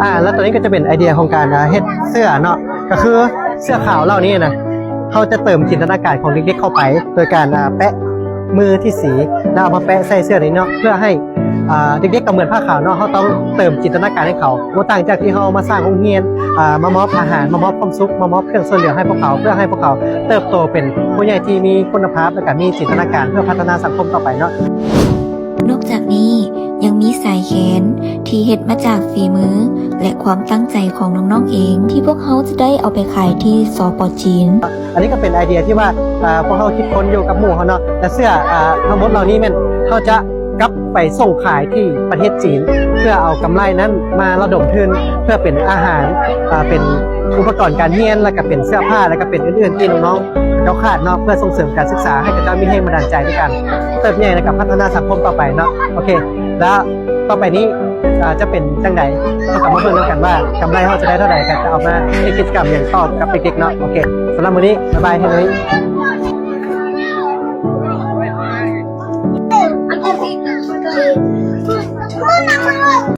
ອ່າ ແລ້ວຕົວນີ້ກໍຈະເປັນໄອເດຍຂອງການ ອ່າ ເຮັດເສື້ອເນາະ ກໍຄືເສື້ອຂາວເຫຼົ່ານີ້ນະ ເຮົາຈະເຕີມຈິນຕະນາການຂອງເດັກໆເຂົ້າໄປ ໂດຍການ ອ່າ ແປະມືທີ່ສີ ແລ້ວເອົາມາແປະໃສ່ເສື້ອນີ້ເນາະ ເພື່ອໃຫ້ ອ່າ ເດັກໆກໍເໝືອນຜ້າຂາວເນາະ ເຮົາຕ້ອງເຕີມຈິນຕະນາການໃຫ້ເຂົາ ບໍ່ຕ່າງຈາກທີ່ເຮົາມາສ້າງໂຮງຮຽນ ອ່າ ມາມອບອາຫານ ມາມອບຄວາມສຸກ ມາມອບເຄື່ອງຊ່ວຍເຫຼືອໃຫ້ພວກເຂົາ ເພື່ອໃຫ້ພວກເຂົາເຕີບໂຕເປັນຜູ້ໃຫຍ່ທີ່ມີຄຸນນະພາບ ແລະກະມີຈິນຕະນາການເພື່ອພັດທະນາສັງຄົມຕໍ່ໄປເນາະ. ນອກຈາກນີ້ຍັງມີສາຍແຂນທີ່ເຮັດມາຈາກຝີມື ແລະ ຄວາມຕັ້ງໃຈຂອງນ້ອງໆເອງ ທີ່ພວກເຮົາຈະໄດ້ເອົາໄປຂາຍທີ່ ສປ ຈີນ. ອັນນີ້ກໍເປັນໄອເດຍທີ່ວ່າ ອ່າ ພວກເຮົາຄິດຄົ້ນຢູ່ກັບໝູ່ເຮົາເນາະ ແລະ ເສື້ອ ອ່າ ທັງໝົດເຫຼົ່ານີ້ແມ່ນເຮົາຈະກັບໄປສົ່ງຂາຍທີ່ປະເທດຈີນ ເພື່ອເອົາກຳໄລນັ້ນມາລະດົມທຶນ ເພື່ອເປັນອາຫານ ອ່າ ເປັນອຸປະກອນການຮຽນ ແລະ ກະເປັນເສື້ອຜ້າ ແລະ ກະເປັນອື່ນໆທີ່ນ້ອງໆເຈົ້າຂາດເນາະ ເພື່ອສົ່ງເສີມການສຶກສາ ໃຫ້ເຂົາເຈົ້າມີແຮງບັນດານໃຈໃນການເຕີບໃຫຍ່ ແລະ ກະພັດທະນາສັງຄົມຕໍ່ໄປເນາະ. ໂອເຄ ແລ້ວຕໍ່ໄປນີ້ ອ່າ ຈະເປັນຈັ່ງໃດ ເຮົາກໍມາເບິ່ງນຳກັນວ່າກຳໄລເຮົາຈະໄດ້ເທົ່າໃດ ກໍຈະເອົາມາເຮັດກິດຈະກຳຫຍັງຕໍ່ກັບເດັກໆເນາະ. ໂອເຄ ສຳລັບມື້ນີ້ ບາຍບາຍ ແຄ່ນີ້.